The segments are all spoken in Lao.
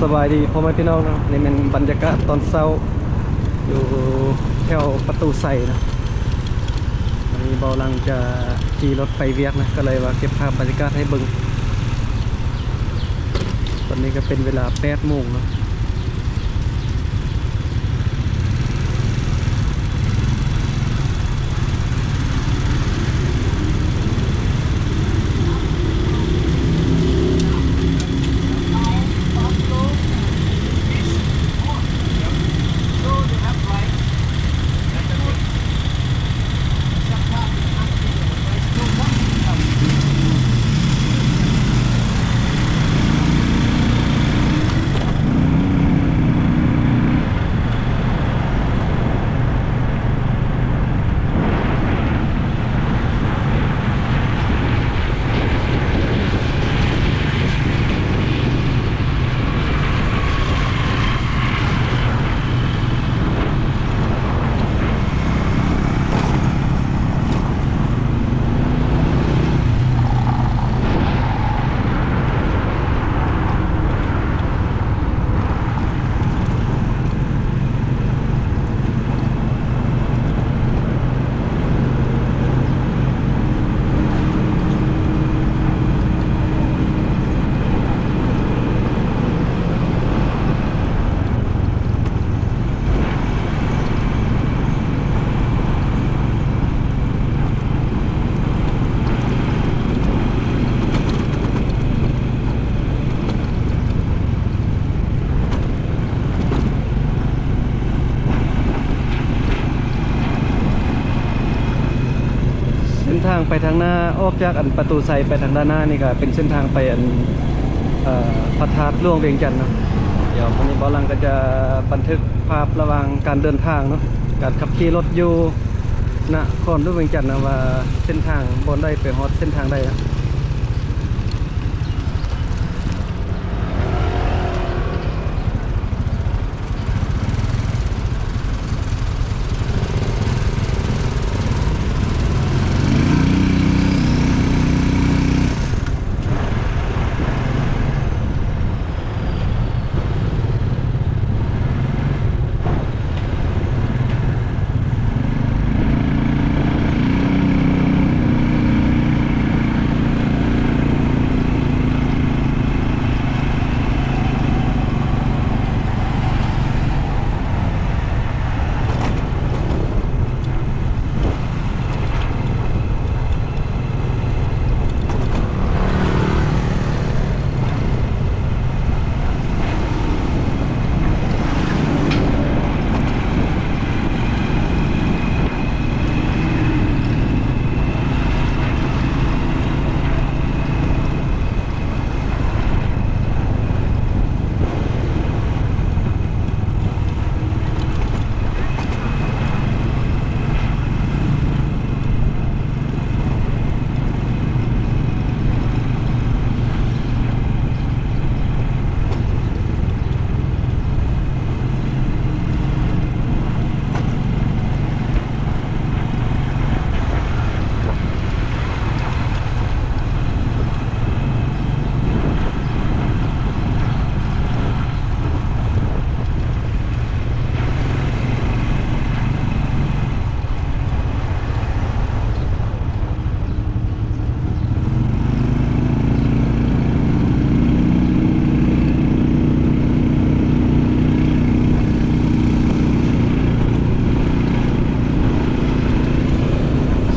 ສະບາຍດີພໍ່ແມ່ພີ່ນ້ອງເນາະ, ນີ້ແມ່ນບັນຍາກາດຕອນເຊົ້າຢູ່ແຖວປະຕູໄຊເນາະ. ວັນນີ້ເບົາຫຼັງຈະຂີ່ລົດໄປວຽກນະ, ກໍເລີຍວ່າເກັບພາບບັນຍາກາດໃຫ້ເບິ່ງ. ຕອນນີ້ກໍເປັນເວລາແປດໂມງເນາະ. ເສັ້ນທາງໄປທາງໜ້າ ອອກຈາກອັນປະຕູໄຊໄປທາງດ້ານໜ້ານີ້ ກໍເປັນເສັ້ນທາງໄປອັນ ເອີ ພະທາດຫຼວງວຽງຈັນເນາະ. ດຽວວັນນີ້ເບົາຫຼັງກໍຈະບັນທຶກພາບລະຫວ່າງການເດີນທາງເນາະ, ການຂັບຂີ່ລົດຢູ່ນະຄອນຫຼວງວຽງຈັນນະ ວ່າເສັ້ນທາງບ່ອນໃດ ໄປຮອດເສັ້ນທາງໃດນະ.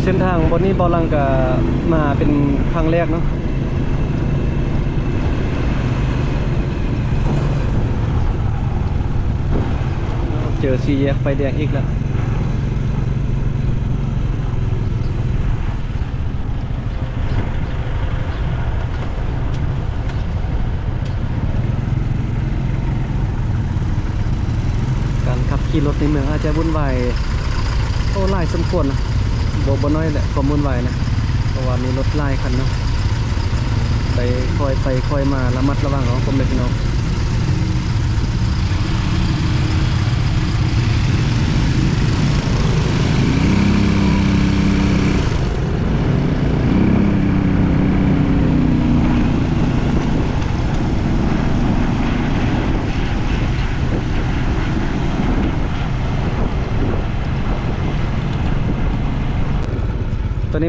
ເສັ້ນທາງບ່ອນນີ້ເບົາຫຼັງກະມາເປັນຄັ້ງແລກເນາະ. ເຈີສີ່ແຍກໄຟແດງອີກແລ້ວ. ການຂັບຂີ່ລົດໃນເມືອງອາດຈະວຸ່ນວາຍ ໂອ້ ຫຼາຍສົມຄວນນະ, ບໍ່ ບໍ່ນ້ອຍແຫຼະຄວາມວຸ່ນວາຍນະ, ເພາະວ່າມີລົດຫຼາຍຄັນເນາະ. ໄປ ຄ່ອຍໄປຄ່ອຍມາ ລະມັດລະວັງເອົາ ພໍ່ແມ່ພີ່ນ້ອງ. ເ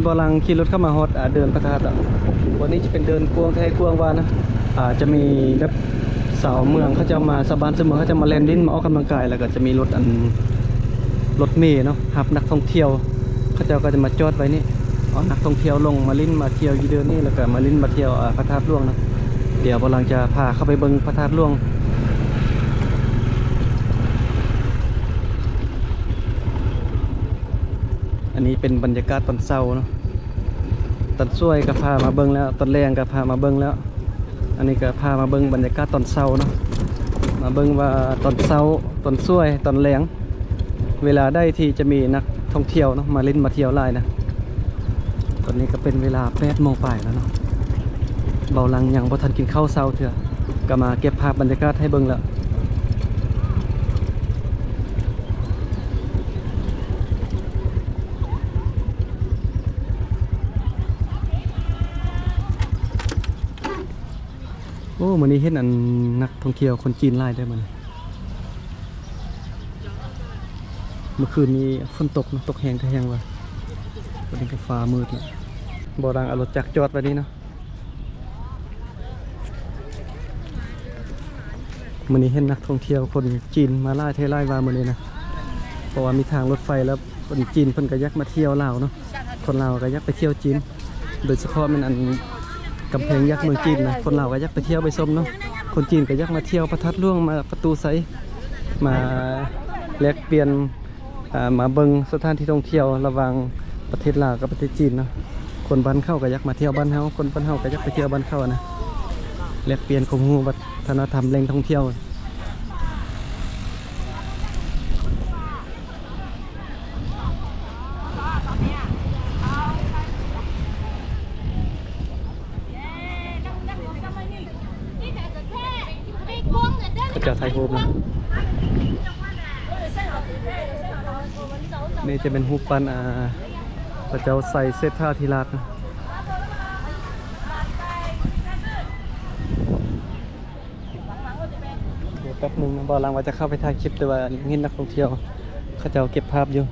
ບ່າວຫຼັງຂີ່ລົດເຂົ້າມາຮອດ ອ່າ ເດີ່ນພະທາດແລ້ວ. ບ່ອນນີ້ຈະເປັນເດີ່ນກວ້າງແທ້ກວ້າງວ່ານະ ອ່າ ຈະມີແບບຊາວເມືອງເຂົາເຈົ້າມາ ຊາວບ້ານຊາວເມືອງເຂົາເຈົ້າມາແລ່ນຫຼິ້ນ ມາອອກກຳລັງກາຍ ແລ້ວກໍຈະມີລົດ ອັນ ລົດເມເນາະ ຮັບນັກທ່ອງທ່ຽວ ເຂົາເຈົ້າກໍຈະມາຈອດໄວ້ນີ້ ເອົານັກທ່ອງທ່ຽວລົງມາຫຼິ້ນມາທ່ຽວຢູ່ເດີ່ນນີ້ ແລ້ວກໍມາຫຼິ້ນມາທ່ຽວ ອ່າ ພະທາດຫຼວງເນາະ. ດຽວບ່າວຫຼັງຈະພາເຂົ້າໄປເບິ່ງພະທາດຫຼວງ. ອັນນີ້ເປັນບັນຍາກາດຕອນເຊົ້າເນາະ ຕອນສວຍກໍພາມາເບິ່ງແລ້ວ ຕອນແລງກໍພາມາເບິ່ງແລ້ວ. ອັນນີ້ກໍພາມາເບິ່ງບັນຍາກາດຕອນເຊົ້າເນາະ ມາເບິ່ງວ່າຕອນເຊົ້າ ຕອນສວຍ ຕອນແລງ ເວລາໃດທີ່ຈະມີນັກທ່ອງທ່ຽວເນາະ ມາຫຼິ້ນມາທ່ຽວຫຼາຍນະ. ຕອນນີ້ກໍເປັນເວລາແປດໂມງປາຍແລ້ວເນາະ ບ່າວຫຼັງຍັງບໍ່ທັນກິນເຂົ້າເຊົ້າເທື່ອ ກໍມາເກັບພາບບັນຍາກາດໃຫ້ເບິ່ງແລ້ວ. ໂອ້ ມື້ນີ້ເຫັນອັນນັກທ່ອງທ່ຽວຄົນຈີນຫຼາຍເດີ້ມື້ນີ້. ເມື່ອຄືນນີ້ຝົນຕົກເນາະ ຕົກແຮງແທ້ແຮງວ່າ ວັນນີ້ກໍຟ້າມືດແລ້ວ. ບ່າວຫຼັງເອົາລົດຈັກຈອດໄວ້ນີ້ເນາະ. ມື້ນີ້ເຫັນນັກທ່ອງທ່ຽວຄົນຈີນມາຫຼາຍແທ້ຫຼາຍວ່າມື້ນີ້ນະ ເພາະວ່າມີທາງລົດໄຟແລ້ວ ຄົນຈີນເພິ່ນກໍຢາກມາທ່ຽວລາວເນາະ ຄົນລາວກໍຢາກໄປທ່ຽວຈີນ ໂດຍສະເພາະແມ່ນອັນກຳແພງຍັກເມືອງຈີນນະ ຄົນລາວກໍຢາກໄປທ່ຽວໄປຊົມເນາະ ຄົນຈີນກໍຢາກມາທ່ຽວພະທາດຫຼວງ ມາປະຕູໄຊ ມາແລກປ່ຽນ ອ່າ ມາເບິ່ງສະຖານທີ່ທ່ອງທ່ຽວລະຫວ່າງປະເທດລາວກັບປະເທດຈີນເນາະ. ຄົນບ້ານເຂົາກໍຢາກມາທ່ຽວບ້ານເຮົາ ຄົນບ້ານເຮົາກໍຢາກໄປທ່ຽວບ້ານເຂົານະ ແລກປ່ຽນຄວາມຮູ້ວັດທະນະທຳແຫຼ່ງທ່ອງທ່ຽວ. ເຂົາເຈົ້າຖ່າຍຮູບນະ. ນີ້ຈະເປັນຮູບປັ້ນ ອ່າ ພະເຈົ້າໄຊເສດຖາທິລາດນະ. ດຽວແປັບໜຶ່ງນະ ບ່າວຫຼັງວ່າຈະເຂົ້າໄປຖ່າຍຄລິບ ແຕ່ວ່າຍັງເຫັນນັກທ່ອງທ່ຽວເຂົາເຈົ້າເກັບພາບຢູ່.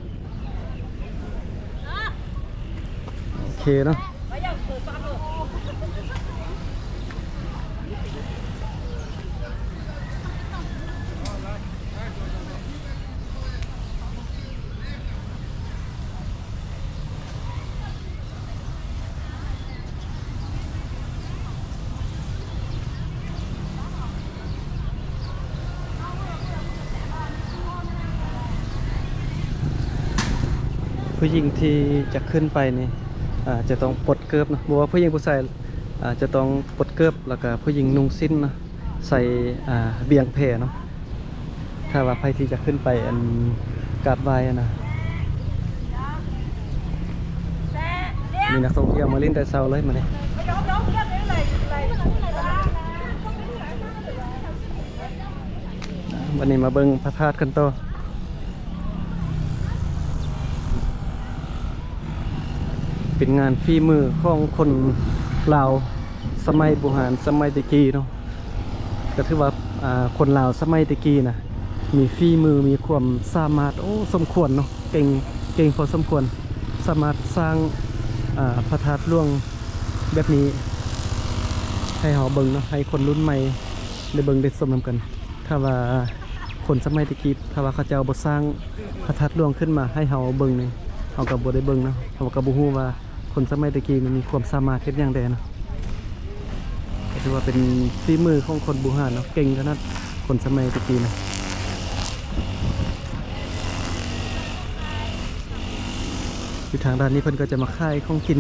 ໂອເຄເນາະ. ຜູ້ຍິງທີ່ຈະຂຶ້ນໄປນີ້ ອາ ຈະຕ້ອງປົດເກີບເນາະ ບໍ່ວ່າຜູ້ຍິງຜູ້ຊາຍ ອາ ຈະຕ້ອງປົດເກີບ ແລ້ວກະຜູ້ຍິງນຸ່ງສິ້ນເນາະ ໃສ່ ອາ ບ່ຽງແພເນາະ. ຖ້າວ່າໃຜທີ່ຈະຂຶ້ນໄປ ອັນ ກາບໄຫວ້ຫັ້ນນະ ມີນັກທ່ອງທ່ຽວມາຫຼິ້ນແຕ່ເຊົ້າເລີຍມື້ນີ້. ບັດນີ້ມາເບິ່ງພະທາດກັນຕໍ່. ເປັນງານຝີມືຂອງຄົນລາວສະໄໝບູຮານ ສະໄໝແຕ່ກີ້ເນາະ. ກໍຖືວ່າ ອາ ຄົນລາວສະໄໝແຕ່ກີ້ນະ ມີຝີມື ມີຄວາມສາມາດ ໂອ້ ສົມຄວນເນາະ ເກັ່ງ ເກັ່ງພໍສົມຄວນ ສາມາດສ້າງ ອາ ພະທາດຫຼວງແບບນີ້ໃຫ້ເຮົາເບິ່ງເນາະ ໃຫ້ຄົນລຸ້ນໃໝ່ໄດ້ເບິ່ງໄດ້ຊົມນຳກັນ. ຖ້າວ່າຄົນສະໄໝແຕ່ກີ້ ຖ້າວ່າເຂົາເຈົ້າບໍ່ສ້າງພະທາດຫຼວງຂຶ້ນມາໃຫ້ເຮົາເບິ່ງນີ້ ເຮົາກໍບໍ່ໄດ້ເບິ່ງເນາະ ເຮົາກໍບໍ່ຮູ້ວ່າ ຄົນສະໄໝແຕ່ກີ້ນີ້ມີຄວາມສາມາດເຮັດຫຍັງແດ່ເນາະ. ກໍຖືວ່າເປັນຝີມືຂອງຄົນບູຮານເນາະ ເກັ່ງຂະໜາດຄົນສະໄໝແຕ່ກີ້ນະ. ຢູ່ທາງດ້ານນີ້ເພິ່ນກໍຈະມາຂາຍຂອງກິນ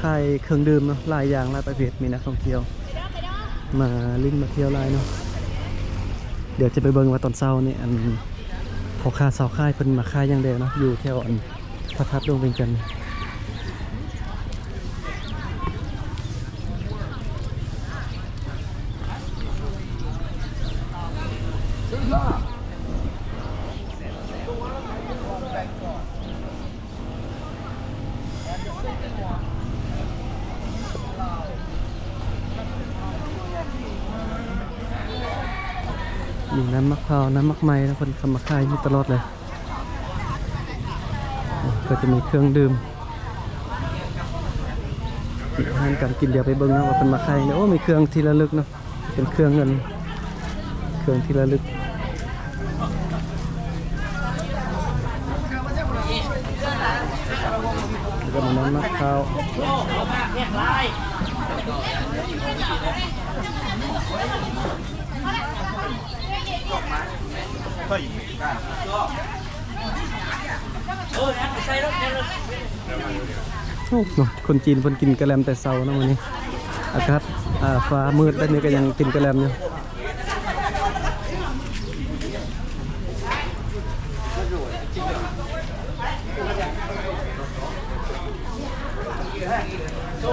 ຂາຍເຄື່ອງດື່ມເນາະ ຫຼາຍຢ່າງຫຼາຍປະເພດ ມີນັກທ່ອງທ່ຽວມາຫຼິ້ນມາທ່ຽວຫຼາຍເນາະ. ດຽວຈະໄປເບິ່ງວ່າຕອນເຊົ້ານີ້ ອັນ ພໍ່ຄ້າຊາວຂາຍເພິ່ນມາຂາຍຫຍັງແດ່ເນາະ ຢູ່ແຖວ ອັນ ພະທາດຫຼວງວຽງຈັນ. ມີນ້ຳໝາກພ້າວ ນ້ຳໝາກໄມ້ນະ ເພິ່ນກໍມາຂາຍຢູ່ຕະຫຼອດເລີຍ. ກໍຈະມີເຄື່ອງດື່ມ ຮ້ານການກິນ ດຽວໄປເບິ່ງເນາະວ່າເພິ່ນມາຂາຍຫຍັງເດີ. ໂອ້ ມີເຄື່ອງທີ່ລະລຶກເນາະ ເປັນເຄື່ອງເງິນ ເຄື່ອງທີ່ລະລຶກ ແລ້ວກໍມານຳໝາກພ້າວ. ໂອ້ ເນາະ ຄົນຈີນເພິ່ນກິນກະແລັມແຕ່ເຊົ້າເນາະມື້ນີ້. ອາກາດ ອາ ຟ້າມືດແບບນີ້ກໍຍັງກິນກະແລັມຢູ່.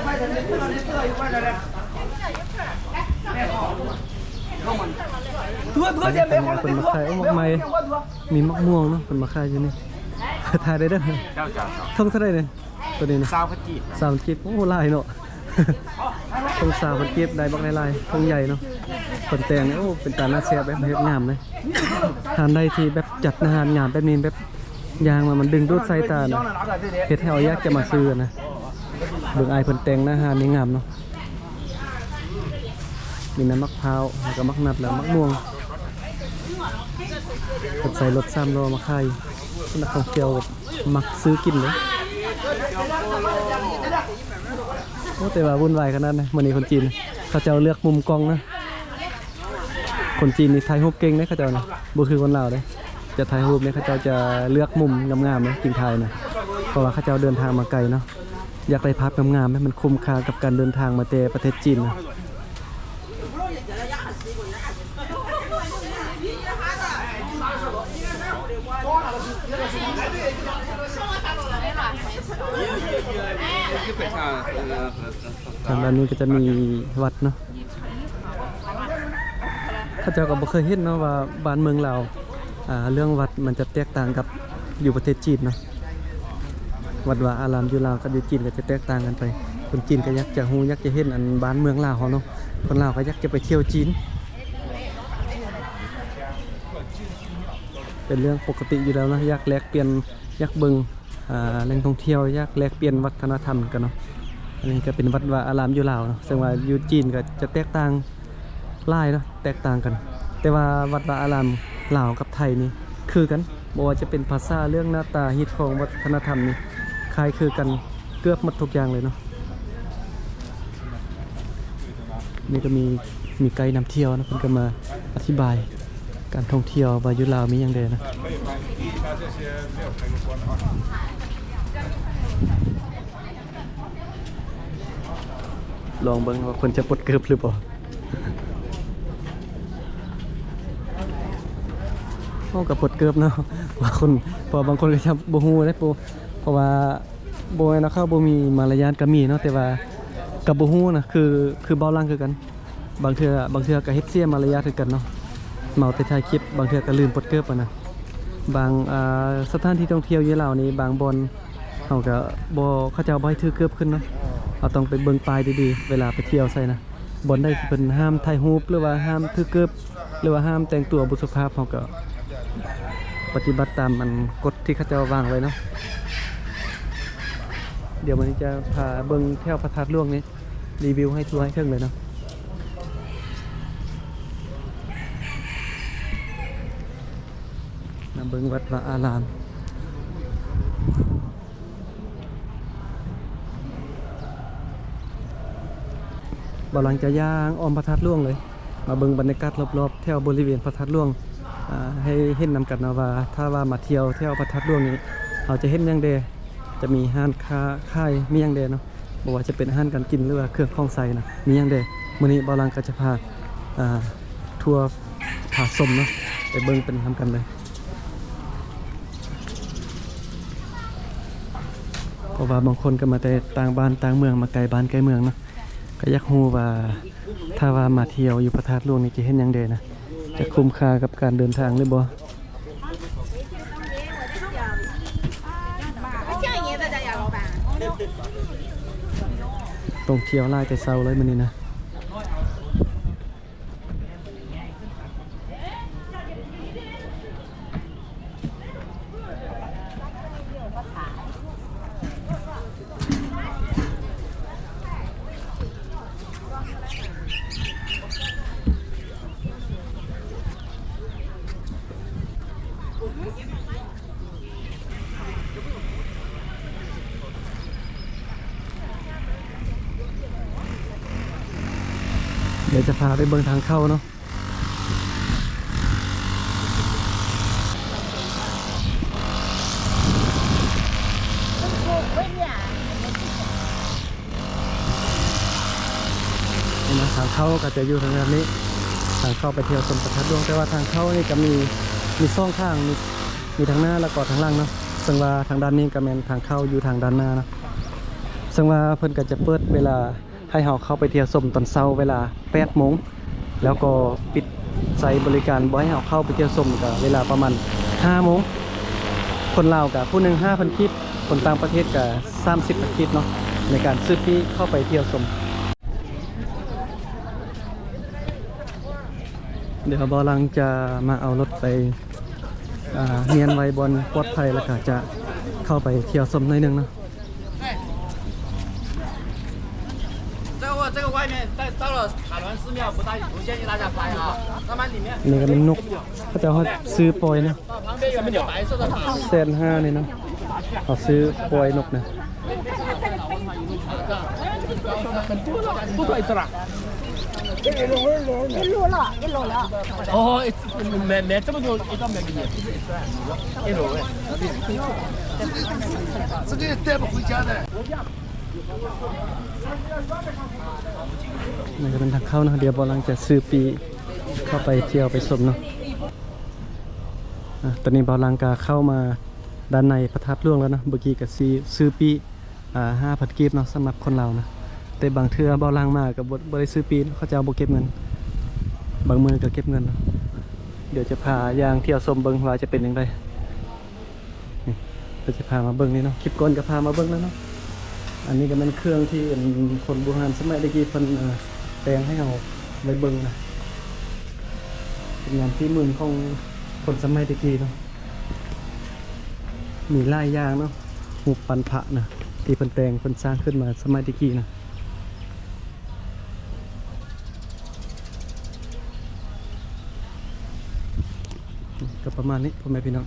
ອັນນີ້ເພິ່ນມາຂາຍ ໂອ້ ໝາກໄມ້ ມີໝາກມ່ວງເນາະ ເພິ່ນມາຂາຍຢູ່ນີ້. ຖ່າຍໄດ້ເດີ. ເຈົ້າ ເຈົ້າ ເຈົ້າ. ຖົງເທົ່າໃດນີ້? ໂຕນີ້ນະ ຊາວພັນກີບ. ຊາວພັນກີບ. ໂອ້ ຫຼາຍເນາະ. ຖົງຊາວພັນກີບ ໄດ້ບັກຫຼາຍໆ ຖົງໃຫຍ່ເນາະ. ເພິ່ນແຕ່ງນີ້ ໂອ້ ເປັນຕາໜ້າແຊບເດ້ ເຮັດງາມເດ້. ຮ້ານໃດທີ່ແບບຈັດອາຫານງາມແບບນີ້ ແບບຢ່າງວ່າມັນດຶງດູດສາຍຕານະ ເຮັດໃຫ້ເຮົາຢາກຈະມາຊື້ນະ. ເບິ່ງອ້າຍເພິ່ນແຕ່ງອາຫານນີ້ງາມເນາະ. ມີນ້ຳໝາກພ້າວ ແລ້ວກໍໝາກນັດ ແລ້ວໝາກມ່ວງ. ເພິ່ນໃສ່ລົດສາມລໍ້ມາຂາຍ. ນັກທ່ອງທ່ຽວມັກຊື້ກິນເດ້. ໂອ້ ແຕ່ວ່າວຸ່ນວາຍຂະໜາດນະ ມື້ນີ້ຄົນຈີນ ເຂົາເຈົ້າເລືອກມຸມກ້ອງນະ. ຄົນຈີນນີ້ຖ່າຍຮູບເກັ່ງເດ້ ເຂົາເຈົ້ານີ້ ບໍ່ຄືຄົນລາວເດ້. ຈະຖ່າຍຮູບນີ້ ເຂົາເຈົ້າຈະເລືອກມຸມງາມໆເດ້ ຈຶ່ງຖ່າຍນະ. ເພາະວ່າເຂົາເຈົ້າເດີນທາງມາໄກເນາະ. ຢາກໄດ້ພາບງາມໆ ໃຫ້ມັນຄຸ້ມຄ່າກັບການເດີນທາງມາແຕ່ປະເທດຈີນນະ. ທາງດ້ານນີ້ກໍຈະມີວັດເນາະ. ເຂົາເຈົ້າກໍບໍ່ເຄີຍເຫັນເນາະວ່າບ້ານເມືອງລາວ ອ່າ ເລື່ອງວັດມັນຈະແຕກຕ່າງກັບຢູ່ປະເທດຈີນເນາະ. ວັດວາອາລາມຢູ່ລາວກັບຢູ່ຈີນກໍຈະແຕກຕ່າງກັນໄປ. ຄົນຈີນກໍຢາກຈະຮູ້ ຢາກຈະເຫັນອັນບ້ານເມືອງລາວເຮົາເນາະ. ຄົນລາວກໍຢາກຈະໄປທ່ຽວຈີນ ເປັນເລື່ອງປົກກະຕິຢູ່ແລ້ວເນາະ. ຢາກແລກປ່ຽນ ຢາກເບິ່ງ ອ່າ ແຫຼ່ງທ່ອງທ່ຽວ ຢາກແລກປ່ຽນວັດທະນະທຳກັນເນາະ. ອັນນີ້ກໍເປັນວັດວາອາລາມຢູ່ລາວເນາະ ເຊິ່ງວ່າຢູ່ຈີນກໍຈະແຕກຕ່າງຫຼາຍເນາະ ແຕກຕ່າງກັນ. ແຕ່ວ່າວັດວາອາລາມລາວກັບໄທນີ້ຄືກັນ ບໍ່ວ່າຈະເປັນພາສາ ເລື່ອງໜ້າຕາ ຮີດຄອງ ວັດທະນະທຳນີ້ຄ້າຍຄືກັນເກືອບໝົດທຸກຢ່າງເລີຍເນາະ. ນີ້ກໍມີ ມີໄກນຳທ່ຽວນະ ເພິ່ນກໍມາອະທິບາຍການທ່ອງທ່ຽວວ່າຢູ່ລາວມີຫຍັງແດ່ນະ. ລອງເບິ່ງວ່າເພິ່ນຈະປົດເກີບຫຼືບໍ່. ໂອ້ ກໍປົດເກີບເນາະ ວ່າຄົນ ເພາະວ່າບາງຄົນກໍຈະບໍ່ຮູ້ເດ້ ເພາະວ່າ ບໍ່ແມ່ນວ່າເຂົາບໍ່ມີມາລະຍາດກໍມີເນາະ ແຕ່ວ່າກໍບໍ່ຮູ້ນະ ຄື ຄືເບົາຫຼັງຄືກັນ. ບາງເທື່ອ ບາງເທື່ອກໍເຮັດເສຍມາລະຍາດຄືກັນເນາະ ເມົາແຕ່ຖ່າຍຄລິບ ບາງເທື່ອກໍລືມປົດເກີບຫັ້ນນະ. ບາງ ອ່າ ສະຖານທີ່ທ່ອງທ່ຽວຢູ່ລາວນີ້ ບາງບ່ອນເຮົາກໍບໍ່ ເຂົາເຈົ້າບໍ່ໃຫ້ຖືເກີບຂຶ້ນເນາະ ເຮົາຕ້ອງໄປເບິ່ງປ້າຍດີໆ ເວລາໄປທ່ຽວໃສນະ. ບ່ອນໃດທີ່ເພິ່ນຫ້າມຖ່າຍຮູບ ຫຼືວ່າຫ້າມຖືເກີບ ຫຼືວ່າຫ້າມແຕ່ງຕົວບໍ່ສຸພາບ ເຮົາກໍປະຕິບັດຕາມອັນກົດທີ່ເຂົາເຈົ້າວາງໄວ້ເນາະ. ດຽວມື້ນີ້ຈະພາເບິ່ງແຖວພະທາດຫຼວງນີ້ ຣີວິວໃຫ້ທົ່ວໃຫ້ເຖິງເລີຍເນາະ. ມາເບິ່ງວັດວາອາລາມ. ບ່າວຫຼັງຈະຍ່າງອ້ອມພະທາດຫຼວງເລີຍ ມາເບິ່ງບັນຍາກາດລອບໆ ແຖວບໍລິເວນພະທາດຫຼວງ ອ່າ ໃຫ້ເຫັນນຳກັນເນາະວ່າ ຖ້າວ່າມາທ່ຽວແຖວພະທາດຫຼວງນີ້ ເຮົາຈະເຫັນຫຍັງແດ່ ຈະມີຮ້ານຄ້າຂາຍມີຫຍັງແດ່ເນາະ ບໍ່ວ່າຈະເປັນອາຫານການກິນ ຫຼືວ່າເຄື່ອງຂອງໃຊ້ນະ ມີຫຍັງແດ່. ມື້ນີ້ບ່າວຫຼັງກໍຈະພາ ອ່າ ທົວ ພາຊົມເນາະ ໄປເບິ່ງໄປນຳກັນເລີຍ. ເພາະວ່າບາງຄົນກໍມາແຕ່ຕ່າງບ້ານຕ່າງເມືອງ ມາໄກບ້ານໄກເມືອງເນາະ ກໍຢາກຮູ້ວ່າ ຖ້າວ່າມາທ່ຽວຢູ່ພະທາດຫຼວງນີ້ ຈະເຫັນຫຍັງແດ່ນະ ຈະຄຸ້ມຄ່າກັບການເດີນທາງຫຼືບໍ່. ທ່ອງທ່ຽວຫຼາຍແຕ່ເຊົ້າເລີຍມື້ນີ້ນະ. ເ ດຽວຈະພາໄປເບິ່ງທາງເຂົ້າເນາະ. ນີ້ນະ ທາງເຂົ້າກໍຈະຢູ່ທາງດ້ານນີ້ ທາງເຂົ້າໄປທ່ຽວຊົມພະທາດຫຼວງ. ແຕ່ວ່າທາງເຂົ້ານີ້ກໍມີ ມີສອງທາງ ມີ ມີທາງໜ້າ ແລ້ວກໍທາງຫຼັງເນາະ. ເຊິ່ງວ່າທາງດ້ານນີ້ກໍແມ່ນທາງເຂົ້າຢູ່ທາງດ້ານໜ້າເນາະ. ເຊິ່ງວ່າເພິ່ນກໍຈະເປີດເວລາ ໃຫ້ເຮົາເຂົ້າໄປທ່ຽວຊົມຕອນເຊົ້າເວລາແປດໂມງ ແລ້ວກໍປິດໃຊ້ບໍລິການບໍ່ໃຫ້ເຮົາເຂົ້າໄປທ່ຽວຊົມກໍເວລາປະມານຫ້າໂມງ. ຄົນລາວກໍຜູ້ໜຶ່ງຫ້າພັນກີບ, ຄົນຕ່າງປະເທດກໍສາມສິບພັນກີບເນາະ ໃນການຊື້ປີ້ເຂົ້າໄປທ່ຽວຊົມ. ດຽວບ່າວຫຼັງຈະມາເອົາລົດໄປ ອ່າ ມ້ຽນໄວ້ບ່ອນປອດໄພ ແລ້ວກໍຈະເຂົ້າໄປທ່ຽວຊົມໜ້ອຍໜຶ່ງເນາະ. 这个，这个外面到，到了塔峦寺庙不大，不建议大家拍啊，慢慢里面。 ນີ້ກໍແມ່ນນົກ ເຂົາເຈົ້າເຮັດຊື້ປ່ອຍເນາະ 到旁边有没有白色的塔？ ແສນຫ້ານີ້ເນາະ ເຮົາຊື້ປ່ອຍນົກນະ. 哦，没，没这么多，一个没给你，一楼哎。这个带不回家的。 ນີ້ກໍເປັນທາງເຂົ້າເນາະ ດຽວບ່າວຫຼັງຈະຊື້ປີ້ເຂົ້າໄປທ່ຽວໄປຊົມເນາະ. ອ່າ ຕອນນີ້ບ່າວຫຼັງກໍເຂົ້າມາດ້ານໃນພະທາດຫຼວງແລ້ວເນາະ. ເມື່ອກີ້ກໍຊື້ ຊື້ປີ້ ອ່າ ຫ້າພັນກີບເນາະ ສຳລັບຄົນລາວນະ. ແຕ່ບາງເທື່ອບ່າວຫຼັງມາກໍບໍ່ ບໍ່ໄດ້ຊື້ປີ້ເນາະ ເຂົາເຈົ້າບໍ່ເກັບເງິນ ບາງມື້ກໍເກັບເງິນເນາະ. ດຽວຈະພາຍ່າງທ່ຽວຊົມເບິ່ງວ່າຈະເປັນຈັ່ງໃດ. ນີ້ ເພິ່ນຈະພາມາເບິ່ງນີ້ເນາະ ຄລິບກ່ອນກໍພາມາເບິ່ງແລ້ວເນາະ. ອັນນີ້ກໍແມ່ນເຄື່ອງທີ່ ອັນ ຄົນບູຮານສະໄໝແຕ່ກີ້ເພິ່ນ ເອີ ແຕ່ງໃຫ້ເຮົາໄດ້ເບິ່ງນະ ເປັນງານຝີມືຂອງຄົນສະໄໝແຕ່ກີ້ເນາະ. ມີຫຼາຍຢ່າງເນາະ ຮູບປັ້ນພະນະ ທີ່ເພິ່ນແຕ່ງ ເພິ່ນສ້າງຂຶ້ນມາສະໄໝແຕ່ກີ້ນະ. ກໍປະມານນີ້ ພໍ່ແມ່ພີ່ນ້ອງ.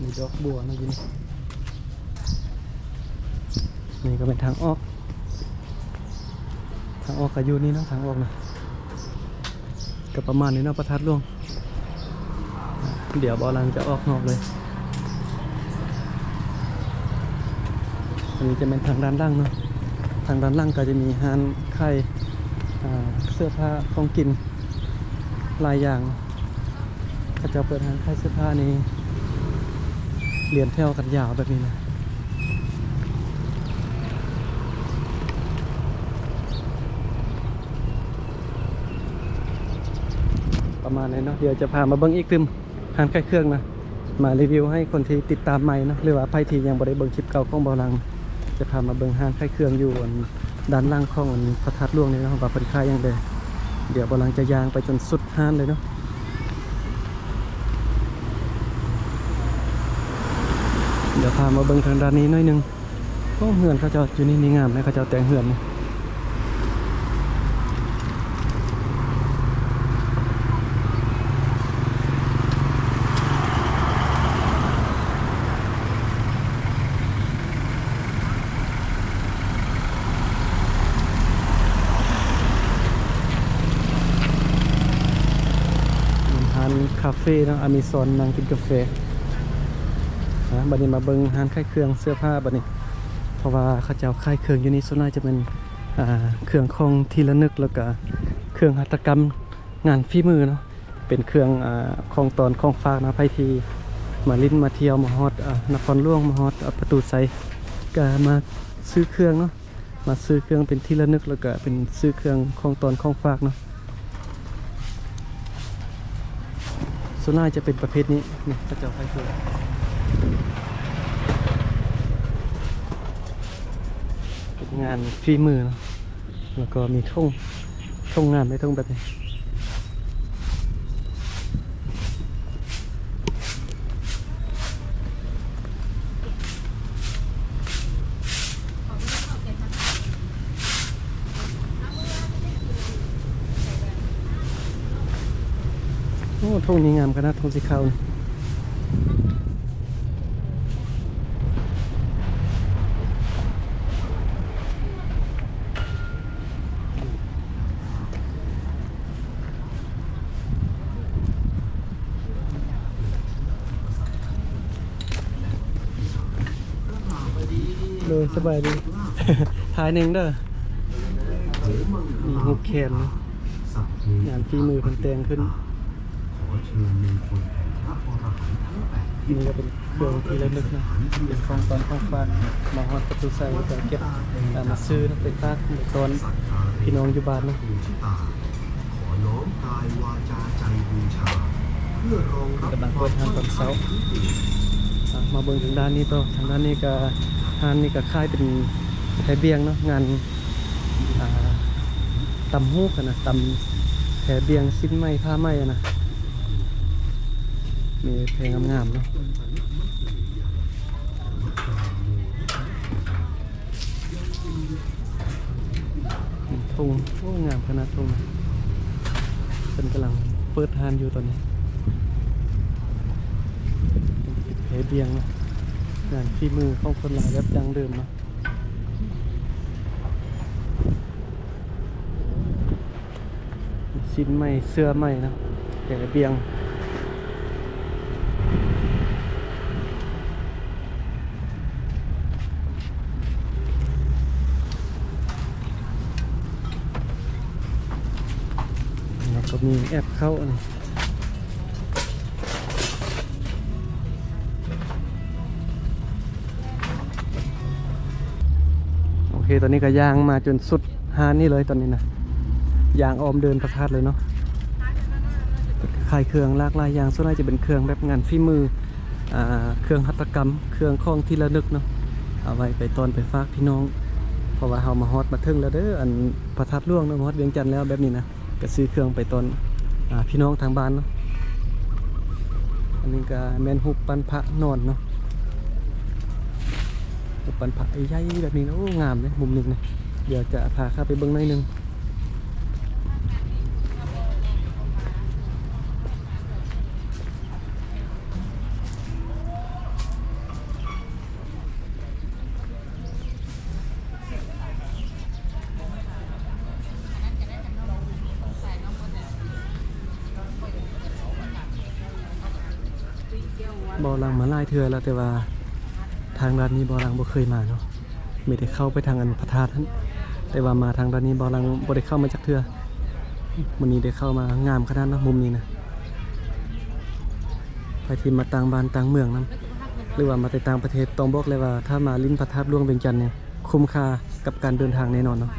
ມີດອກບົວນະຢູ່ນີ້. ນີ້ກໍເປັນທາງອອກ ທາງອອກກໍຢູ່ນີ້ເນາະ ທາງອອກນະ ກໍປະມານນີ້ເນາະ ພະທາດຫຼວງ. ດຽວບ່າວຫຼັງຈະອອກນອກເລີຍ. ອັນນີ້ຈະແມ່ນທາງດ້ານຫຼັງເນາະ ທາງດ້ານຫຼັງກໍຈະມີຮ້ານຂາຍ ອ່າ ເສື້ອຜ້າ ຂອງກິນຫຼາຍຢ່າງ. ເຂົາເຈົ້າເປີດຮ້ານຂາຍເສື້ອຜ້ານີ້ລຽນແຖວກັນຍາວແບບນີ້ນະ ປະມານນີ້ເນາະ. ດຽວຈະພາມາເບິ່ງອີກຕື່ມ ຮ້ານຂາຍເຄື່ອງນະ ມາຣີວິວໃຫ້ຄົນທີ່ຕິດຕາມໃໝ່ເນາະ ຫຼືວ່າໃຜທີ່ຍັງບໍ່ໄດ້ເບິ່ງຄລິບເກົ່າຂອງບ່າວຫຼັງ ຈະພາມາເບິ່ງຮ້ານຂາຍເຄື່ອງຢູ່ ອັນ ດ້ານຫຼັງຂອງ ອັນ ພະທາດຫຼວງນີ້ເນາະ ວ່າເພິ່ນຂາຍຫຍັງແດ່. ດຽວບ່າວຫຼັງຈະຍ່າງໄປຈົນສຸດຮ້ານເລີຍເນາະ. ດຽວພາມາເບິ່ງທາງດ້ານນີ້ໜ້ອຍໜຶ່ງ. ໂອ້ ເຮືອນເຂົາເຈົ້າຢູ່ນີ້ນີ້ງາມເດ້ ເຂົາເຈົ້າແຕ່ງເຮືອນນີ້. ຮ້ານຄາເຟເນາະ ອາເມຊອນ ນັ່ງກິນກາແຟ. ອ່າ ບັດນີ້ມາເບິ່ງຮ້ານຂາຍເຄື່ອງເສື້ອຜ້າບັດນີ້ ເພາະວ່າເຂົາເຈົ້າຂາຍເຄື່ອງຢູ່ນີ້ ສ່ວນຫຼາຍຈະເປັນ ອ່າ ເຄື່ອງຂອງທີ່ລະນຶກ ແລ້ວກະເຄື່ອງຫັດຖະກຳ ງານຝີມືເນາະ ເປັນເຄື່ອງ ອ່າ ຂອງຕອນຂອງຝາກນະ. ໃຜທີ່ມາຫຼິ້ນມາທ່ຽວ ມາຮອດ ອ່າ ນະຄອນຫຼວງ ມາຮອດ ອ່າ ປະຕູໄຊ ກະມາຊື້ເຄື່ອງເນາະ ມາຊື້ເຄື່ອງເປັນທີ່ລະນຶກ ແລ້ວກະເປັນຊື້ເຄື່ອງຂອງຕອນຂອງຝາກເນາະ. ສ່ວນຫຼາຍຈະເປັນປະເພດນີ້ ນີ້ເຂົາເຈົ້າຂາຍເຄື່ອງ ເປັນງານຝີມືເນາະ ແລ້ວກໍມີຖົງ ຖົງງາມເດ້ ຖົງແບບນີ້. ເ ໂອ້ ທົ່ງນີ້ງາມຂະໜາດ ທົ່ງສີຂາວນີ້. ໂດຍ ສະບາຍດີ ຖ່າຍໜຶ່ງເດີ. ມີຮູບແຂນເນາະ ງານຝີມືເພິ່ນແຕ່ງຂຶ້ນ. ນີ້ກໍເປັນເຄື່ອງທີ່ລະນຶກນະ ເປັນຂອງຂວັນຂອງຝາກ ມາຮອດປະຕູໄຊກໍເກັບ ເອົາມາຊື້ນຳ ໄປຝາກໄປຕ້ອນພີ່ນ້ອງຢູ່ບ້ານເນາະ. ກຳລັງເປີດຮ້ານຕອນເຊົ້າ. ອ່ະ ມາເບິ່ງທາງດ້ານນີ້ຕໍ່. ທາງດ້ານນີ້ກໍ ຮ້ານນີ້ກໍຂາຍເປັນແພບຽງເນາະ ງານ ອ່າ ຕ່ຳຫູກຫັ້ນນະ ຕ່ຳແພບຽງ ສິ້ນໄໝ້ ຜ້າໄໝ້ຫັ້ນນະ. ມີແພງາມໆເນາະ. ທົ່ງ ໂອ້ ງາມຂະໜາດທົ່ງນະ. ເພິ່ນກຳລັງເປີດຮ້ານຢູ່ຕອນນີ້. ແພບຽງເນາະ ງານຝີມືຂອງຄົນລາວແບບດັ້ງເດີມເນາະ. ສິ້ນໄໝ້ ເສື້ອໄໝ້ເນາະ ແພບຽງ. ແລ້ວກໍມີແອັບເຂົ້າອັນນີ້. ໂອເຄ ຕອນນີ້ກໍຍ່າງມາຈົນສຸດຮ້ານນີ້ເລີຍຕອນນີ້ນະ ຍ່າງອ້ອມເດີ່ນພະທາດເລີຍເນາະ. ຂາຍເຄື່ອງຫຼາກຫຼາຍຢ່າງ ສ່ວນຫຼາຍຈະເປັນເຄື່ອງແບບງານຝີມື ອ່າ ເຄື່ອງຫັດຖະກຳ ເຄື່ອງຂອງທີ່ລະນຶກເນາະ ເອົາໄວ້ໄປຕ້ອນໄປຝາກພີ່ນ້ອງ. ເພາະວ່າເຮົາມາຮອດມາເຖິງແລ້ວເດີ ອັນພະທາດຫຼວງເນາະ ມາຮອດວຽງຈັນແລ້ວແບບນີ້ນະ. ກະຊື້ເຄື່ອງໄປຕ້ອນ ອ່າ ພີ່ນ້ອງທາງບ້ານເນາະ. ອັນນີ້ກະແມ່ນຮູບປັ້ນພະນອນເນາະ ຮູບປັ້ນພະໃຫຍ່ແບບນີ້ນະ. ໂອ້ ງາມເດ້ມຸມນີ້ນະ. ດຽວຈະພາເຂົ້າໄປເບິ່ງໜ້ອຍໜຶ່ງ. ບ່າວຫຼັງມາຫຼາຍເທື່ອແລ້ວ ແຕ່ວ່າທາງດ້ານນີ້ບ່າວຫຼັງບໍ່ເຄີຍມາເນາະ. ມີແຕ່ເຂົ້າໄປທາງອັນພະທາດຫັ້ນ ແຕ່ວ່າມາທາງດ້ານນີ້ບ່າວຫຼັງບໍ່ໄດ້ເຂົ້າມາຈັກເທື່ອ. ມື້ນີ້ໄດ້ເຂົ້າມາ ງາມຂະໜາດເນາະ ມຸມນີ້ນະ. ໃຜທີ່ມາຕ່າງບ້ານຕ່າງເມືອງນຳ ຫຼືວ່າມາແຕ່ຕ່າງປະເທດ ຕ້ອງບອກເລີຍວ່າ ຖ້າມາຫຼິ້ນພະທາດຫຼວງວຽງຈັນນີ້ ຄຸ້ມຄ່າກັບການເດີນທາງແນ່ນອນເນາະ.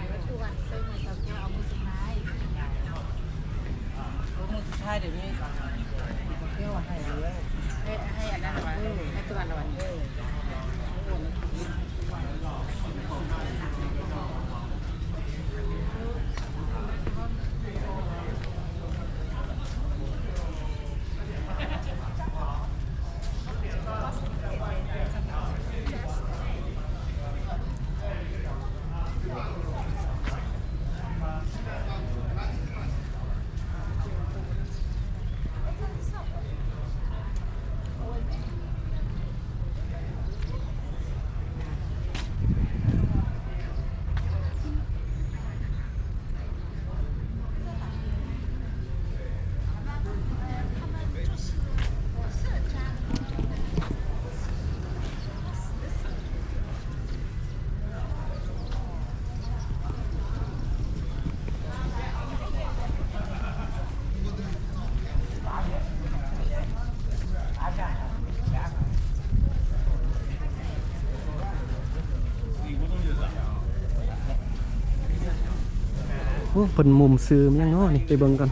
ໂອ້ ເພິ່ນມຸມຊື້ຫຍັງເນາະນີ້ ໄປເບິ່ງກ່ອນ.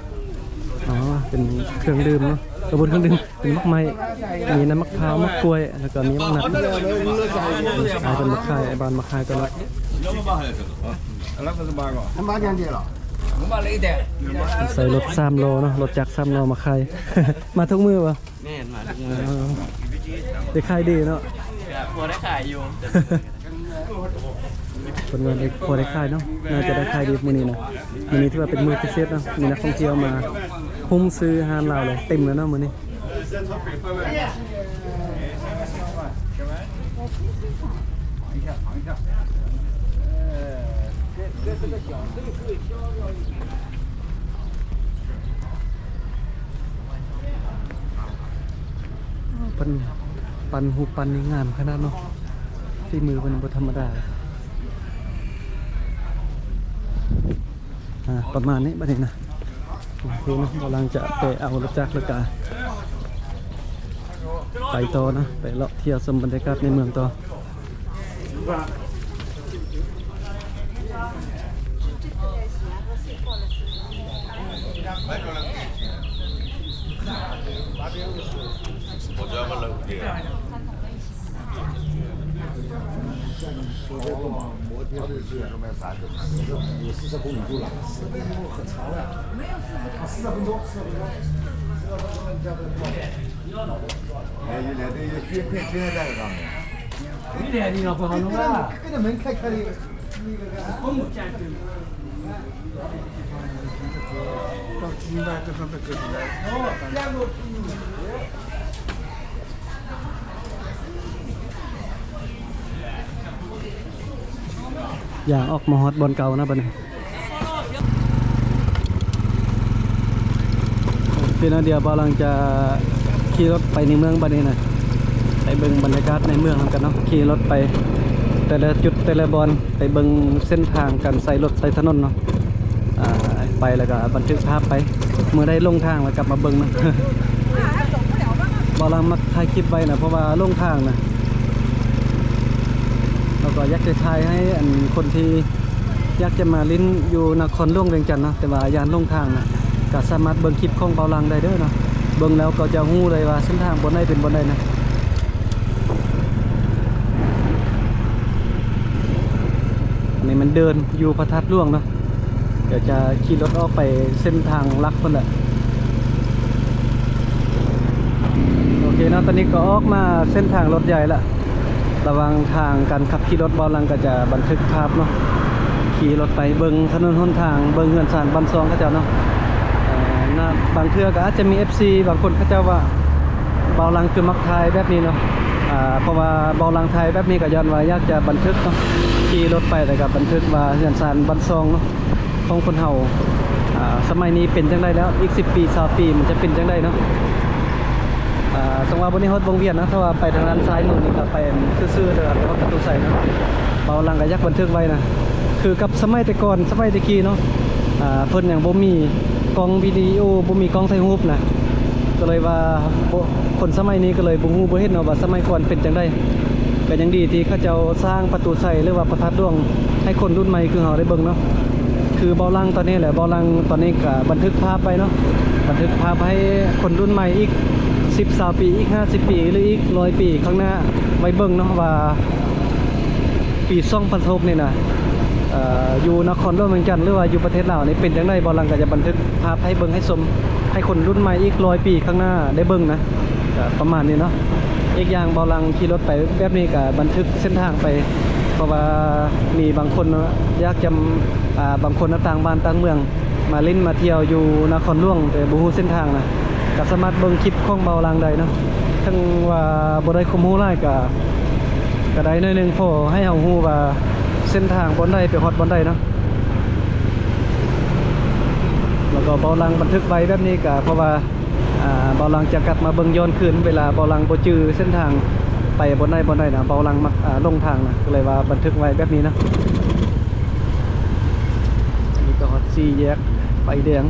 ອໍ ເປັນເຄື່ອງດື່ມເນາະ ເອີ ບໍ່ ເຄື່ອງດື່ມ ເປັນໝາກໄມ້ ມີນ້ຳໝາກພ້າວ ໝາກກ້ວຍ ແລ້ວກໍມີໝາກນັດ. ຂາຍເປັນໝາກຂາຍ ອ້າຍບ້ານມາຂາຍຕະຫຼອດ. ໃສ່ລົດສາມລໍ້ເນາະ ລົດຈັກສາມລໍ້ມາຂາຍ. ມາທຸກມື້ບໍ່? ແມ່ນ ມາທຸກມື້. ອໍ ໄດ້ຂາຍດີເນາະ? ກໍພໍໄດ້ຂາຍຢູ່ ເພິ່ນວ່າໄດ້ ພໍໄດ້ຂາຍເນາະ ໜ້າຈະໄດ້ຂາຍດີມື້ນີ້ນະ. ມື້ນີ້ຖືວ່າເປັນມື້ພິເສດເນາະ ມີນັກທ່ອງທ່ຽວມາ ຮຸ້ມຊື້ຮ້ານລາວເລີຍ ເຕັມເລີຍເນາະມື້ນີ້. ເພິ່ນປັ້ນຮູບປັ້ນນີ້ງາມຂະໜາດເນາະ ຝີມືເພິ່ນບໍ່ທຳມະດາ. ອ່າ ປະມານນີ້ບັດນີ້ນະ. ໂອເຄເນາະ ກຳລັງຈະໄປເອົາລົດຈັກ ແລ້ວກະໄປຕໍ່ນະ ໄປເລາະທ່ຽວຊົມບັນຍາກາດໃນເມືອງຕໍ່. ຍ່າງອອກມາຮອດບ່ອນເກົ່ານະບັດນີ້. ໂອເຄເນາະ ດຽວບ່າວຫຼັງຈະຂີ່ລົດໄປໃນເມືອງບັດນີ້ນະ ໄປເບິ່ງບັນຍາກາດໃນເມືອງນຳກັນເນາະ. ຂີ່ລົດໄປແຕ່ລະຈຸດແຕ່ລະບ່ອນ ໄປເບິ່ງເສັ້ນທາງການໃຊ້ລົດໃຊ້ຖະໜົນເນາະ. ອ່າ ໄປແລ້ວກະບັນທຶກພາບໄປ ເມື່ອໃດຫຼົງທາງແລ້ວກັບມາເບິ່ງນະ. ບ່າວຫຼັງມັກຖ່າຍຄລິບໄວ້ນະ ເພາະວ່າຫຼົງທາງນະ ແລ້ວກໍຢາກຈະຖ່າຍໃຫ້ອັນຄົນທີ່ຢາກຈະມາຫຼິ້ນຢູ່ນະຄອນຫຼວງວຽງຈັນເນາະ ແຕ່ວ່າຢ້ານຫຼົງທາງນະ ກໍສາມາດເບິ່ງຄລິບຂອງບ່າວຫຼັງໄດ້ເດີເນາະ. ເບິ່ງແລ້ວກໍຈະຮູ້ເລີຍວ່າເສັ້ນທາງບ່ອນໃດເປັນບ່ອນໃດນະ. ອັນນີ້ມັນເດີ່ນຢູ່ພະທາດຫຼວງເນາະ. ດຽວຈະຂີ່ລົດອອກໄປເສັ້ນທາງຫຼັກພຸ້ນແຫຼະ. ໂອເຄເນາະ ຕອນນີ້ກໍອອກມາເສັ້ນທາງລົດໃຫຍ່ລະ. ລະຫວ່າງທາງການຂັບຂີ່ລົດ ບ່າວຫຼັງກໍຈະບັນທຶກພາບເນາະ ຂີ່ລົດໄປເບິ່ງຖະໜົນຫົນທາງ ເບິ່ງເຮືອນຊານບ້ານຊ່ອງເຂົາເຈົ້າເນາະ. ເອີ ນະ ບາງເທື່ອກໍອາດຈະມີເອັຟຊີບາງຄົນເຂົາເຈົ້າວ່າ ບ່າວຫຼັງຄືມັກຖ່າຍແບບນີ້ເນາະ. ອ່າ ເພາະວ່າບ່າວຫຼັງຖ່າຍແບບນີ້ກໍຍ້ອນວ່າຢາກຈະບັນທຶກເນາະ ຂີ່ລົດໄປແລ້ວກໍບັນທຶກວ່າເຮືອນຊານບ້ານຊ່ອງເນາະ ຂອງຄົນເຮົາ ອ່າ ສະໄໝນີ້ເປັນຈັ່ງໃດແລ້ວ ອີກສິບປີ ຊາວປີ ມັນຈະເປັນຈັ່ງໃດເນາະ. ອ່າ ສົມວ່າບໍ່ໄດ້ຮອດວົງວຽນເນາະ ຖ້າວ່າໄປທາງດ້ານຊ້າຍມືນີ້ກໍໄປຊື່ໆ ແຕ່ວ່າໄປຮອດປະຕູໄຊເນາະ. ບ່າວຫຼັງກໍຢາກບັນທຶກໄວ້ນະ ຄືກັບສະໄໝແຕ່ກ່ອນ ສະໄໝແຕ່ກີ້ເນາະ ອ່າ ເພິ່ນຍັງບໍ່ມີກ້ອງວິດີໂອ ບໍ່ມີກ້ອງຖ່າຍຮູບນະ ກໍເລີຍວ່າ ຄົນສະໄໝນີ້ກໍເລີຍບໍ່ຮູ້ບໍ່ເຫັນເນາະວ່າສະໄໝກ່ອນເປັນຈັ່ງໃດ. ກໍຍັງດີທີ່ເຂົາເຈົ້າສ້າງປະຕູໄຊ ຫຼືວ່າພະທາດຫຼວງໃຫ້ຄົນລຸ້ນໃໝ່ຄືເຮົາໄດ້ເບິ່ງເນາະ. ຄືບ່າວຫຼັງຕອນນີ້ແຫຼະ ບ່າວຫຼັງຕອນນີ້ກະບັນທຶກພາບໄວ້ເນາະ ບັນທຶກພາບໃຫ້ຄົນລຸ້ນໃໝ່ອີກສິບ ຊາວປີ ອີກຫ້າສິບປີ ຫຼືອີກຮ້ອຍປີຂ້າງໜ້າໄວ້ເບິ່ງເນາະວ່າ ປີສອງພັນຊາວຫົກນີ້ນະ ເອີ ຢູ່ນະຄອນຫຼວງວຽງຈັນ ຫຼືວ່າຢູ່ປະເທດລາວນີ້ເປັນຈັ່ງໃດ. ບ່າວຫຼັງກໍຈະບັນທຶກພາບໃຫ້ເບິ່ງໃຫ້ຊົມ ໃຫ້ຄົນລຸ້ນໃໝ່ອີກຮ້ອຍປີຂ້າງໜ້າໄດ້ເບິ່ງນະ ກໍປະມານນີ້ເນາະ. ອີກຢ່າງບ່າວຫຼັງຂີ່ລົດໄປແບບນີ້ກໍບັນທຶກເສັ້ນທາງໄປ ເພາະວ່າມີບາງຄົນຢາກຈະ ອ່າ ບາງຄົນນະຕ່າງບ້ານຕ່າງເມືອງ ມາຫຼິ້ນມາທ່ຽວຢູ່ນະຄອນຫຼວງ ແຕ່ບໍ່ຮູ້ເສັ້ນທາງນະ ກໍສາມາດເບິ່ງຄລິບຂອງບ່າວຫຼັງໄດ້ເນາະ. ເຖິງວ່າບໍ່ໄດ້ຄວາມຮູ້ຫຼາຍ ກໍ ກໍໄດ້ໜ້ອຍໜຶ່ງ ພໍໃຫ້ເຮົາຮູ້ວ່າເສັ້ນທາງບ່ອນໃດໄປຮອດບ່ອນໃດເນາະ. ແລ້ວກໍບ່າວຫຼັງບັນທຶກໄວ້ແບບນີ້ ກໍເພາະວ່າ ອ່າ ບ່າວຫຼັງຈະກັບມາເບິ່ງຍ້ອນຄືນ ເວລາບ່າວຫຼັງບໍ່ຈື່ເສັ້ນທາງໄປບ່ອນໃດບ່ອນໃດນະ ບ່າວຫຼັງມັກ ອ່າ ຫຼົງທາງນະ ກໍເລີຍວ່າບັນທຶກໄວ້ແບບນີ້ນະ. ນີ້ກໍຮອດສີ່ແຍກໄຟແດງ.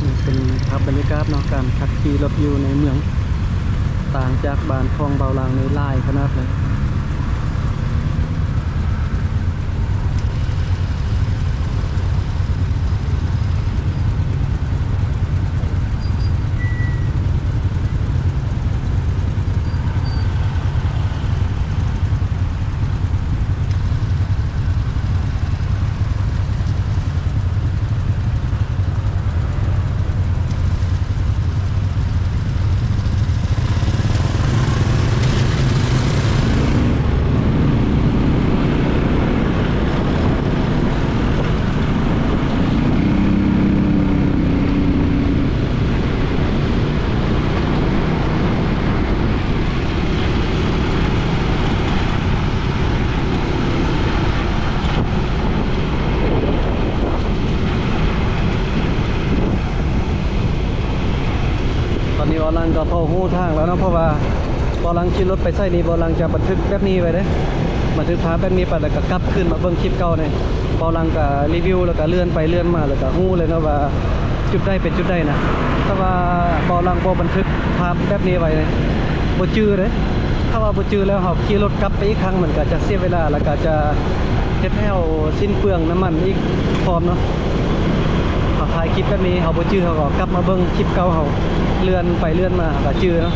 ນີ້ເປັນພາບບັນຍາກາດເນາະ ການຂັບຂີ່ລົດຢູ່ໃນເມືອງ. ຕ່າງຈາກບ້ານຂອງເບົາຫຼັງນີ້ຫຼາຍຂະໜາດເລີຍ. ຕອນນີ້ເບົາຫຼັງກໍພໍຮູ້ທາງແລ້ວເນາະ ເພາະວ່າເບົາຫຼັງຂີ່ລົດໄປໃສນີ້ ເບົາຫຼັງຈະບັນທຶກແບບນີ້ໄວ້ເດ້ ບັນທຶກພາບແບບນີ້ໄປ ແລ້ວກໍກັບຄືນມາເບິ່ງຄລິບເກົ່ານີ້. ເບົາຫຼັງກໍຣີວິວ ແລ້ວກໍເລື່ອນໄປເລື່ອນມາ ແລ້ວກໍຮູ້ເລີຍເນາະວ່າຈຸດໃດເປັນຈຸດໃດນະ. ຖ້າວ່າເບົາຫຼັງບໍ່ບັນທຶກພາບແບບນີ້ໄວ້ນີ້ ບໍ່ຈື່ເດ້. ຖ້າວ່າບໍ່ຈື່ແລ້ວເຮົາຂີ່ລົດກັບໄປອີກຄັ້ງ ມັນກໍຈະເສຍເວລາ ແລ້ວກໍຈະເຮັດໃຫ້ເຮົາສິ້ນເປືອງນ້ຳມັນອີກພ້ອມເນາະ. ເຮົາຖ່າຍຄລິບແບບນີ້ ເຮົາບໍ່ຈື່ ເຮົາກໍກັບມາເບິ່ງຄລິບເກົ່າ ເຮົາເລື່ອນໄປເລື່ອນມາ ເຮົາກໍຈື່ເນາະ.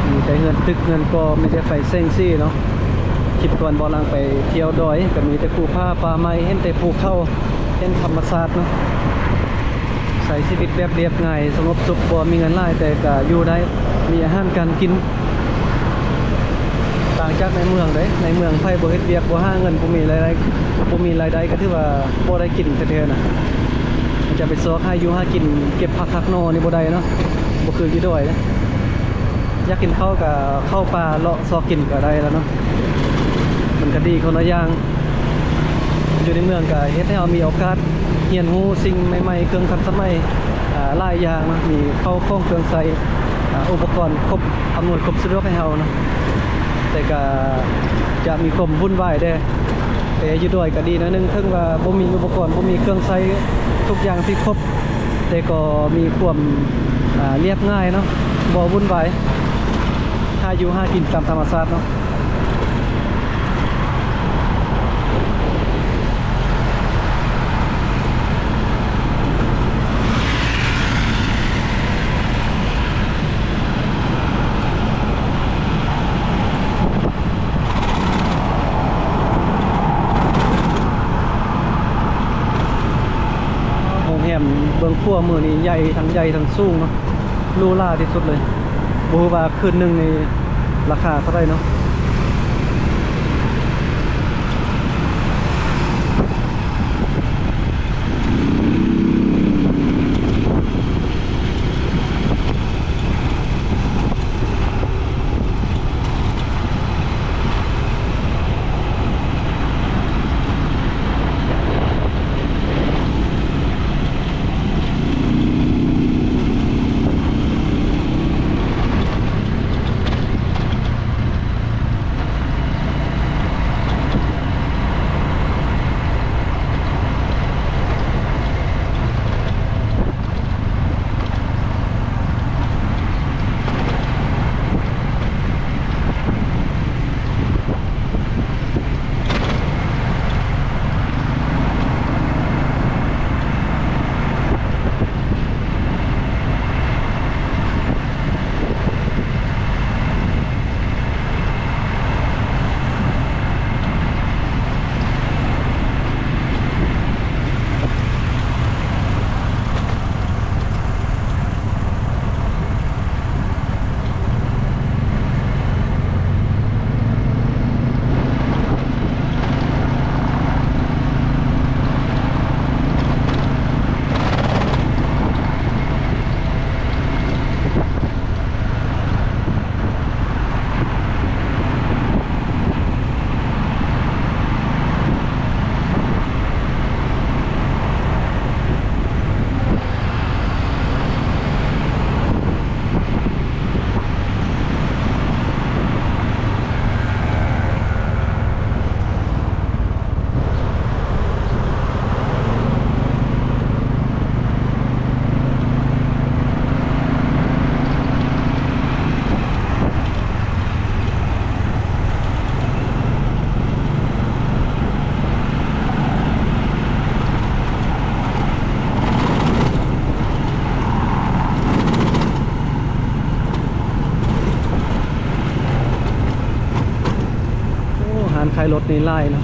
ມີແຕ່ເຮືອນຕຶກເຮືອນກໍ ມີແຕ່ໄຟແສງສີເນາະ. ຄລິບກ່ອນເບົາຫຼັງໄປທ່ຽວດອຍ ກໍມີແຕ່ພູຜາປ່າໄມ້ ເຫັນແຕ່ພູເຂົາ ເຫັນທຳມະຊາດເນາະ. ໃຊ້ຊີວິດແບບລຽບງ່າຍ ສະຫງົບສຸກ ບໍ່ມີເງິນຫຼາຍ ແຕ່ກໍຢູ່ໄດ້ ມີອາຫານການກິນ. ຕ່າງຈາກໃນເມືອງເດ້ ໃນເມືອງໃຜບໍ່ເຮັດວຽກ ບໍ່ຫາເງິນ ບໍ່ມີລາຍໄດ້ ບໍ່ມີລາຍໄດ້ ກໍຖືວ່າບໍ່ໄດ້ກິນແທ້ໆນະ. ຈະໄປຊອກຫາຢູ່ຫາກິນ ເກັບຜັກຫັກໜໍ່ນີ້ບໍ່ໄດ້ເນາະ ບໍ່ຄືຢູ່ດອຍເດ້. ຢາກກິນເຂົ້າກໍເຂົ້າປ່າເລາະຊອກກິນກໍໄດ້ແລ້ວເນາະ. ມັນກໍດີຄົນລະຢ່າງ ຢູ່ໃນເມືອງກໍເຮັດໃຫ້ເຮົາມີໂອກາດຮຽນຮູ້ສິ່ງໃໝ່ໆ ເຄື່ອງທັນສະໄໝ ອາ ຫຼາຍຢ່າງເນາະ ມີເຂົ້າຂອງເຄື່ອງໃຊ້ ອາ ອຸປະກອນຄົບ ອຳນວຍຄວາມສະດວກໃຫ້ເຮົາເນາະ. ແຕ່ກໍຈະມີຄວາມວຸ່ນວາຍແດ່ ແຕ່ຢູ່ດອຍກໍດີໜ້ອຍໜຶ່ງ ເຖິງວ່າບໍ່ມີອຸປະກອນ ບໍ່ມີເຄື່ອງໃຊ້ທຸກຢ່າງທີ່ຄົບ ແຕ່ກໍມີຄວາມ ອາ ລຽບງ່າຍເນາະ ບໍ່ວຸ່ນວາຍ ຫາຢູ່ຫາກິນຕາມທຳມະຊາດເນາະ. ໂຮງແຮມເບື້ອງຂວາມືນີ້ໃຫຍ່ ທັງໃຫຍ່ທັງສູງເນາະ ຫຼູຫຼາທີ່ສຸດເລີຍ. ບໍ່ຮູ້ວ່າຄືນໜຶ່ງນີ້ລາຄາເທົ່າໃດເນາະ. ໂ ລົດນີ້ຫຼາຍເນາະ.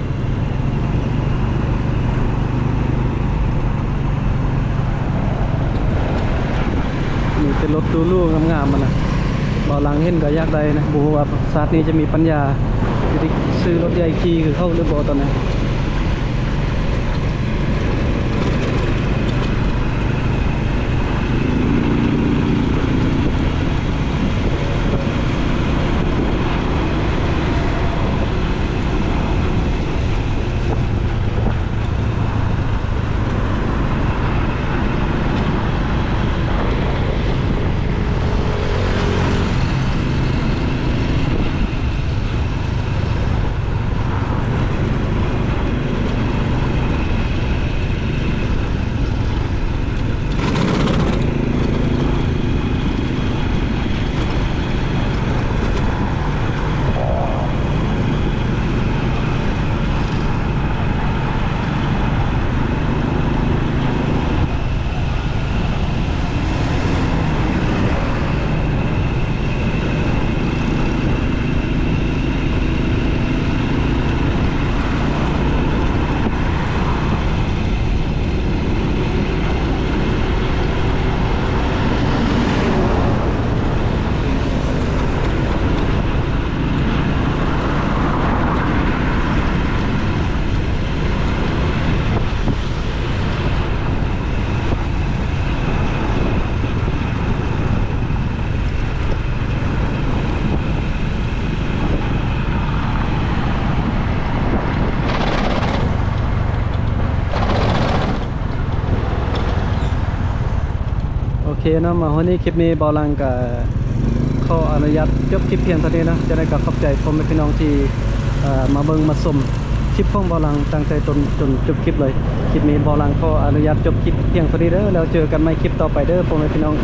ມີແຕ່ລົດຫຼູໆ ງາມໆ ຫັ້ນນະ. ເບົາຫຼັງເຫັນກໍຢາກໄດ້ນະ. ບໍ່ຮູ້ວ່າຊາດນີ້ຈະມີປັນຍາທີ່ໄດ້ຊື້ລົດໃຫຍ່ຂີ່ຄືເຂົາຫຼືບໍ່ຕອນນີ້. ໂອເຄເນາະ ມາຮອດນີ້ຄລິບນີ້ ເບົາຫຼັງກໍຂໍອະນຸຍາດຈົບຄລິບພຽງເທົ່ານີ້ເນາະ. ຈັ່ງໃດກໍຂອບໃຈພໍ່ແມ່ພີ່ນ້ອງທີ່ ເອີ ມາເບິ່ງມາຊົມຄລິບຂອງເບົາຫຼັງຕັ້ງແຕ່ຕົ້ນຈົນຈົບຄລິບເລີຍ. ຄລິບນີ້ເບົາຫຼັງຂໍອະນຸຍາດຈົບຄລິບພຽງເທົ່ານີ້ເດີ. ແລ້ວເຈີກັນໃໝ່ຄລິບຕໍ່ໄປເດີ ພໍ່ແມ່ພີ່ນ້ອງ.